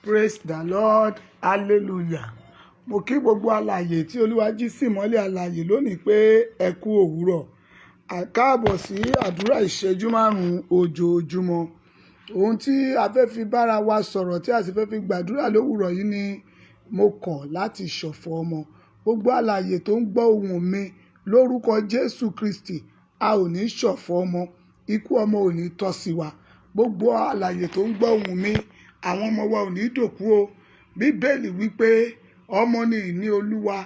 Praise the Lord, hallelujah. Mo kí gbogbo alààyè tí Olúwa jí sí ìmọ́lẹ̀ alààyè lónìí pé ẹ kú òwúrọ̀. Káàbọ̀ sí àdúrà ìṣẹ́jú márùn-ún ojoojúmọ́. Ohun tí a fẹ́ fi bára wa sọ̀rọ̀ tí a sì fẹ́ fi gbàdúrà lówùrọ̀ yìí ni mo kọ̀ láti ṣọ̀fọ̀ ọmọ. Gbogbo alààyè tó ń gbọ́ ohùn mi lórúkọ Jésù Kristi, a ò ní ṣọ̀fọ̀ ọmọ, ikú ọmọ ò ní tọ́ sí wa. Gbogbo alààyè tó ń gbọ́ ohùn mi, àwọn ọmọ wa ò ní dòkú o. Bíbélì wípé ọmọ ni ìní Olúwa,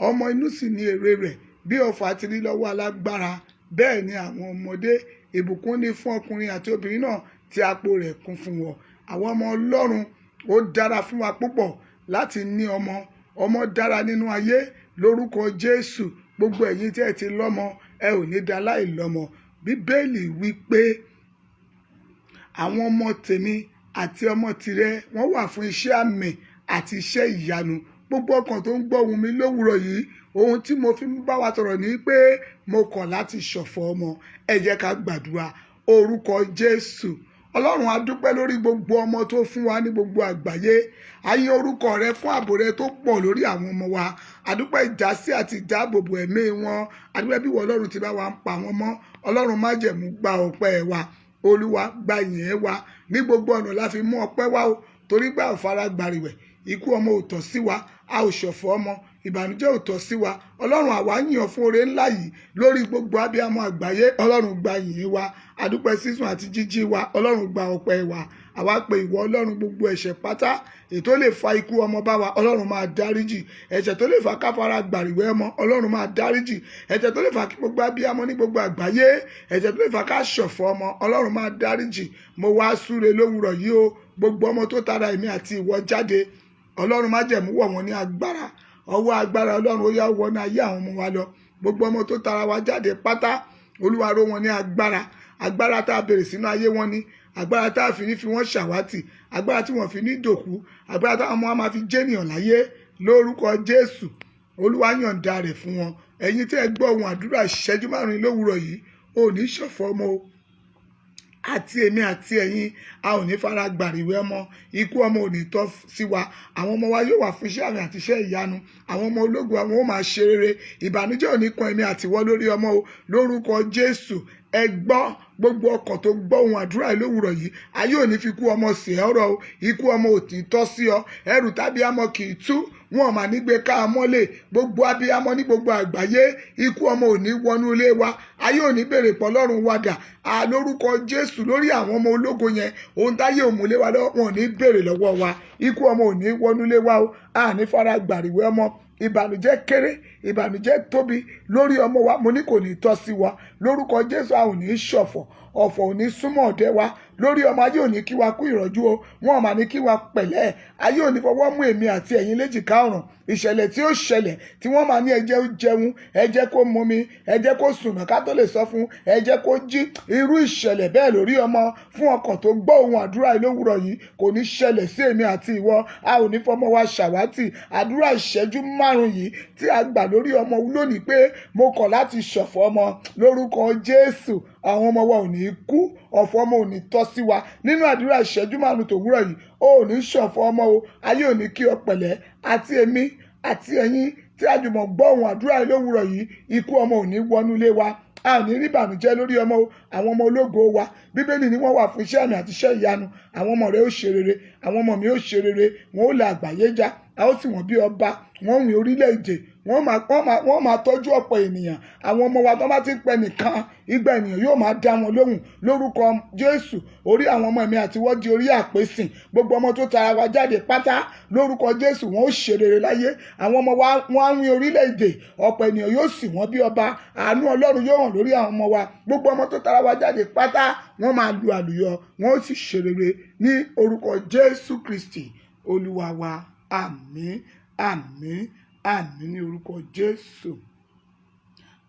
ọmọ inú sì ni èrè rẹ̀. Bí ọfà ti rí lọ́wọ́ alágbára, bẹ́ẹ̀ ni àwọn ọmọdé. Ìbùkún ni fún ọkùnrin àti obìnrin náà tí apò rẹ̀ kún fún wọn. Àwọn ọmọ Ọlọ́run, ó dára fún wa púpọ̀ láti ní ọmọ. Ọmọ dára nínú ayé lórúkọ Jésù. Gbogbo ẹ̀yin tí ẹ ti lọ́mọ, ẹ ò ní dá láì lọ́mọ. Bíbélì wípé àwọn ọmọ tèmi àti ọmọ tìrẹ wọ́n wà fún iṣẹ́ àmì àti iṣẹ́ ìyanu. Gbogbo ọkàn tó ń gbọ́ ohùn mi lówùrọ̀ yìí, ohun tí mo fi ń bá wa sọ̀rọ̀ ni pé mo kọ̀ láti ṣọ̀fọ̀ ọmọ. Ẹ jẹ́ ká gbàdúrà. Orúkọ Jésù. Ọlọ́run, a dúpẹ́ lórí gbogbo ọmọ tó fún wa ní gbogbo àgbáyé. A yìn orúkọ rẹ fún ààbò rẹ tó pọ̀ lórí àwọn ọmọ wa. A dúpẹ́ ìdásí àti ìdáàbòbò ẹ̀mí wọn. A dúpẹ́ bí ìwọ Ọlọ́run ti bá wa ń pa wọ́n mọ́. Ọlọ́run májẹ̀mú, gba ọpẹ́ wa. Olúwa, gba ìyìn wa. Ní gbogbo ọ̀nà la fi mú ọpẹ́ wá o. Torí pé a ò fara gbàrìwẹ̀, ikú ọmọ ò tọ́ sí wa, a ò ṣọ̀fọ̀ ọmọ, ìbànújẹ́ ò tọ́ sí wa. Ọlọ́run, àwa yìn ọ́ fún oore ńlá yìí lórí gbogbo abiyamọ àgbáyé. Ọlọ́run, gba ìyìn wa. A dúpẹ́ sísun àti jíjí wa. Ọlọ́run, gba ọpẹ́ wa. Àwa pé ìwọ Ọlọ́run, gbogbo ẹ̀ṣẹ̀ pátá èyí tó lè fa ikú ọmọ bá wa, Ọlọ́run máa dáríjì. Ẹ̀ṣẹ̀ tó lè fa káfara gbàrìwẹ̀ ọmọ, Ọlọ́run máa dáríjì. Ẹ̀ṣẹ̀ tó lè fa kí gbogbo abiyamọ ní gbogbo àgbáyé, ẹ̀ṣẹ̀ tó lè fa ká ṣọ̀fọ̀ ọmọ, Ọlọ́run máa dáríjì. Mo wá súre lówùrọ̀ yìí o. Gbogbo ọmọ tó tara èmi àti ìwọ jáde, Ọlọ́run májẹ̀mú wọ̀ wọ́n ní agbára. Ọwọ́ agbára Ọlọ́run ó yá wọnú ayé àwọn ọmọ wa lọ. Gbogbo ọmọ tó tara wa jáde pátá, Olúwa ró wọn ní agbára. Agbára tá a bèrè sínú ayé wọn ní agbára tá a fi ní fi wọ́n ṣàwátì, agbára tí wọ́n fi ní dòkú, agbára táwọn ọmọ wa máa fi jẹ́nìyàn láyé lórúkọ Jésù. Olúwa yọ̀ǹda rẹ̀ fún wọn. Ẹ̀yin tí ẹ gbọ́ ohun àdúrà ìṣẹ́jú márùn-ún lówùrọ̀ yìí, ò ní ṣọ̀fọ̀ ọmọ o. Àti èmi àti ẹ̀yin, a ò ní fara gbàrìwẹ̀ ọmọ, ikú ọmọ ò ní tọ́ sí wa. Àwọn ọmọ wa yóò wà fún iṣẹ́ àmì àti iṣẹ́ ìyanu. Àwọn ọmọ ológun àwọn ó máa ṣe rere. Ìbànújẹ́ ò ní kan èmi àti ìwọ lórí ọmọ o lórúkọ Jésù. Ẹ gbọ́, gbogbo ọkàn tó gbọ́ ohun àdúrà yìí lówùrọ̀ yìí, ayé ò ní fi kú ọmọ sí ọ̀rọ̀ o. Ikú ọmọ ò tí tọ́ sí ọ. Ẹrù tàbí amọ kì í tú, wọn ò mà ní gbé ká mọ́lẹ̀. Gbogbo abiyamọ ní gbogbo àgbáyé, ikú ọmọ ò ní wọnú ilé wa. Ayé ò ní béèrè pọ̀ Ọlọ́run wa dà á lórúkọ Jésù. Lórí àwọn ọmọ ológo yẹn, ohun táyé ò múlé wa lọ́wọ́, wọn ò ní béèrè lọ́wọ́ wa. Ikú ọmọ ò ní wọnú ilé wa o. A ní fara gbàrìwẹ̀ ọmọ. Ìbànújẹ́ kéré, ìbànújẹ́ tóbi lórí ọmọ wa, mo ní kò ní tọ́ sí wa lórúkọ Jésù. A ò ní ṣọ̀fọ̀, ọ̀fọ̀ ò ní súnmọ́ ọ̀dẹ wa lórí ọmọ. Ayé ò ní kí wa kú ìrọ̀jú o, wọn ò mà ní kí wa pẹ̀lẹ́. Ayé ò ní fọwọ́ mú èmi àti ẹ̀yin léjìká ọ̀ràn. Ìṣẹ̀lẹ̀ tí ó ṣẹlẹ̀ tí wọ́n máa ní ẹ jẹ́ ó jẹun, ẹ jẹ́ kó mumi, ẹ jẹ́ kó sùnà ká tó lè sọ fún, ẹ jẹ́ kó jí, irú ìṣẹ̀lẹ̀ bẹ́ẹ̀ lórí ọmọ, fún ọkàn tó gbọ́ ohun àdúrà yìí lówùrọ̀ yìí, kò ní ṣẹlẹ̀ sí èmi àti ìwọ. A ò ní fọmọ wa ṣàwátì. Àdúrà ìṣẹ́jú márùn yìí tí a gbà lórí ọmọ lónìí pé mo kọ̀ láti ṣọ̀fọ̀ ọmọ lórúkọ Jésù, àwọn ọmọ wa ò ní kú, ọ̀fọ̀ ọmọ ò ní tọ́ sí wa. Nínú àdúrà ìṣẹ́jú márùn tòwúrọ̀ yìí, o ò ní ṣọ̀fọ̀ ọmọ o. Ayé ò ní kí ọ pẹ̀lẹ́. Àti èmi àti ẹ̀yin tí a jùmọ̀ gbọ́ ohun àdúrà yìí lówùrọ̀ yìí, ikú ọmọ ò ní wọnú ilé wa. A ò ní rí ìbànújẹ́ lórí ọmọ o. Àwọn ọmọ ológo wa, Bíbélì ni wọ́n wà fún iṣẹ́ àmì àti iṣẹ́ ìyanu. Àwọn ọmọ rẹ ó ṣe rere, àwọn ọmọ mi ó ṣe rere, wọn ó la àgbáyé já, a ó sì wọ́n bí ọba, wọ́n ń wí orílẹ̀-èdè, wọ́n máa tọ́jú ọ̀pọ̀ ènìyàn. Àwọn ọmọ wa tó bá ti ń pẹ́ nìkan, igba ènìyàn yóò máa dá wọn lóhùn lórúkọ Jésù. Orí àwọn ọmọ mi àti wọ́n di orí àpèsìn. Gbogbo ọmọ tó tara wa jáde pátá lórúkọ Jésù, wọn ó ṣe rere láyé. Àwọn ọmọ wa, wọ́n á wín orílẹ̀-èdè, ọ̀pọ̀ ènìyàn yóò sì wọ́n bí ọba. Àánú Ọlọ́run yóò hàn lórí àwọn ọmọ wa. Gbogbo ọmọ tó tara wa jáde pátá, wọ́n máa lu àlùyọ, wọ́n ó sì ṣe rere ní orúkọ Jésù Kristi Olúwa wa. Àmín, àmín, àmín ní orúkọ Jésù.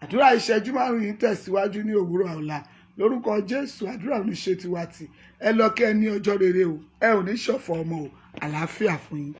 Àdúrà ìṣẹ́jú márùn yìí ń tẹ̀síwájú ní òwúrọ̀ ọ̀la lórúkọ Jésù. Àdúrà ò ní ṣe tiwa tì. Ẹ lọ kẹ́ ẹ ní ọjọ́ rere o. Ẹ ò ní ṣọ̀fọ̀ ọmọ o. Àlàáfíà fún yín.